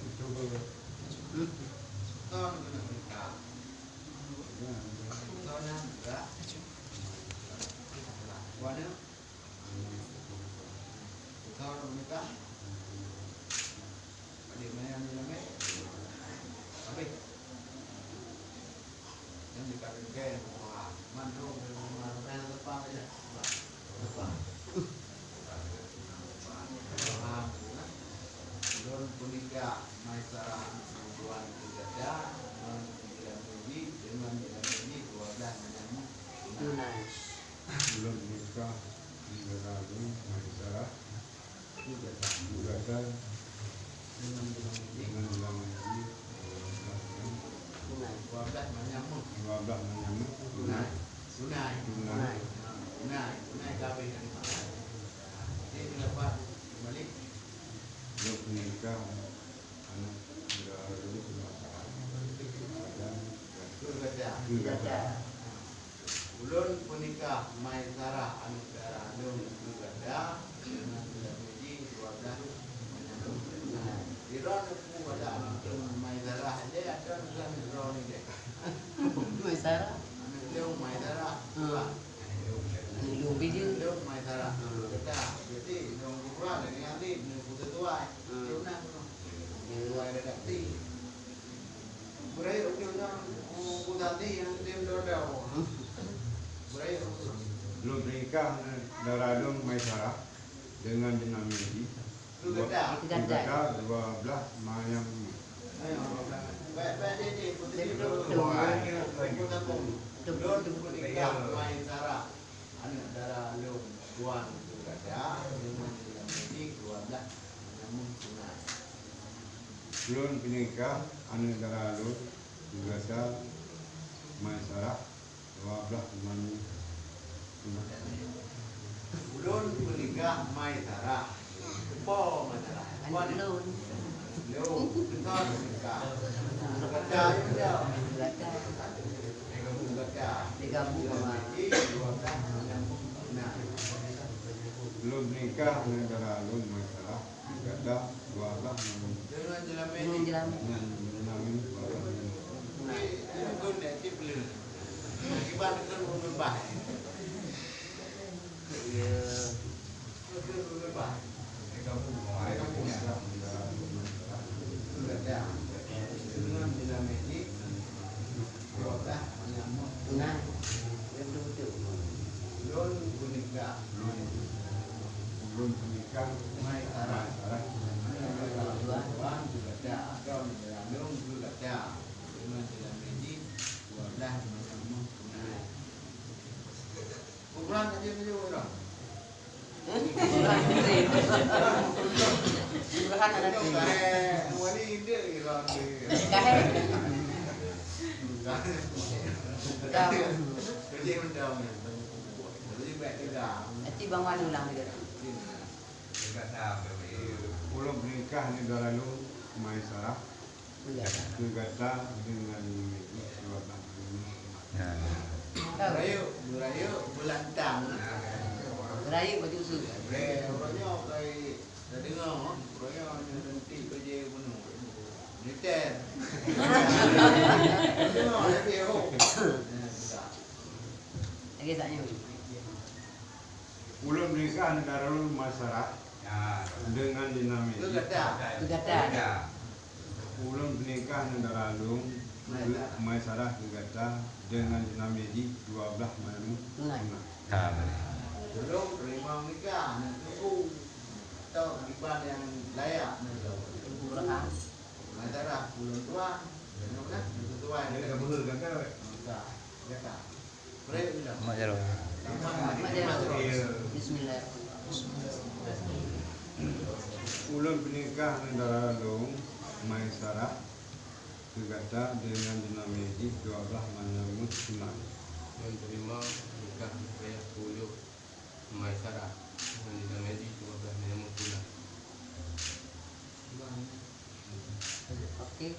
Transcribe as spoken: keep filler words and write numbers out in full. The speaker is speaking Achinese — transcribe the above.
Beutôi keuneuk nikah. Beutôi na nikah. Wan nyoe. Beutôi na nikah. Adik maya ni ramai. Habis. Nyang dikatakan, wah, mandum memang ramai lepas aja. Lepas. Lepas. Lôn peunikah Maisarah tuan keu gata, ngon jilameue jih, deungon jilameue jih dua blaih manyam. Tunai. Lôn nikah Maisarah keu gata, deungon jilameue jih, dua blaih manyam. Tunai. Dua blaih manyam. Dua blaih manyam. Tunai. Tunai. Tunai. Tunai. Tunai ka habéh dari mana? Jadi, pendapat kembali. Lôn peunikah aneuk dara lôn keu gata. Keu gata. Keu gata. Ulôn peunikah Maisarah aneuk dara lôn keu gata, deungon jilameue jih dua blaih manyam. Droeneuh peue gata aneuk lôn Maisarah lé, atawa droeneuh droe nibak? Maisarah. Aneuk lôn Maisarah. Hmm. Aneuk lôn pih jeuet. Aneuk lôn Maisarah. Hmm. Gata, jadi, lôn gura lagèe nyan lé, lôn putôh tuai. Hmm. Dia nak. Dia nak. Beurayek ujoe nyan, oh, Abu Dhani nyang tem dodau. Beurayek ujoe. Lôn peunikah dara lôn Maisarah deungon jilameue jih. Keu gata. Keu gata dua blaih manyam. Ayo, dua blaih. Baik, baik, dek, dek, putri dulu. Betul. Betul. Lôn peunikah Maisarah. Aneuk dara lôn tuan keu gata, deungon jilameue jih dua blaih manyam tunai. Lôn peunikah aneuk dara lôn keu gata, Maisarah, dua blaih manyam tunai. Ulôn peunikah Maisarah. Po Maisarah? Aneuk lôn. Lôn. Kon nikah. Gata, ya, ya. Gata. Gata. Digabung sama. Lôn nikah ngon dara lôn Maisarah. Gata dua blaih ngon. Deungon jilameue. Deungon jilameue. Ngon jilameue dua blaih ngon. Nah. Ini pun dah cip le. Akibat deungon ureueng bah. Ya. Nah, yang betul-betul. Lôn peunikah. Lôn, lôn peunikah. Maisarah. Maisarah. Lôn peunikah. Lôn peunikah. Ukuran aja dulu orang. Ukuran ada tu. Kahe, wali indah gitu. Kahe. Dah. Kerja macam ni. Jadi baik kerja. Nanti Bang Wan ulang dia. Ulôn peunikah ni dara lôn Maisarah. Keu gata deungon dua blaih manyam. Ya. Beurayeuk, beurayeuk, beulantang. Beurayeuk baju su. Beurayeuk, uroe nyoe kai tadeungoe, uroe nyoe nyoe nanti bajée bunoe. Militer. Deungoe, tapi, oh. Ya, sudah. Lagi tak nyoe. Ulôn peunikah aneuk dara lôn Maisarah deungon jilameue jih. Keu gata. Keu gata. Ulôn peunikah aneuk dara lôn Maisarah keu gata deungon jilameue jih dua blaih manyam. Nah. Nah. Ulôn teurimong nikah aneuk teungku. Atau kiban nyang layak nyoe. Teungku Burhan. Maisarah ulôn tuan. Nyoe nah, ulôn tuan. Dia dah beuhe gata. Gata. Mak Jarod. Mak Jarod. Bismillah. Ulôn peunikah aneuk dara lôn Maisarah keu gata deungon jilameue jih dua blaih manyam tunai. Lôn teurimong nikah ayah puyôh Maisarah deungon jilameue jih dua blaih manyam tunai. Oke.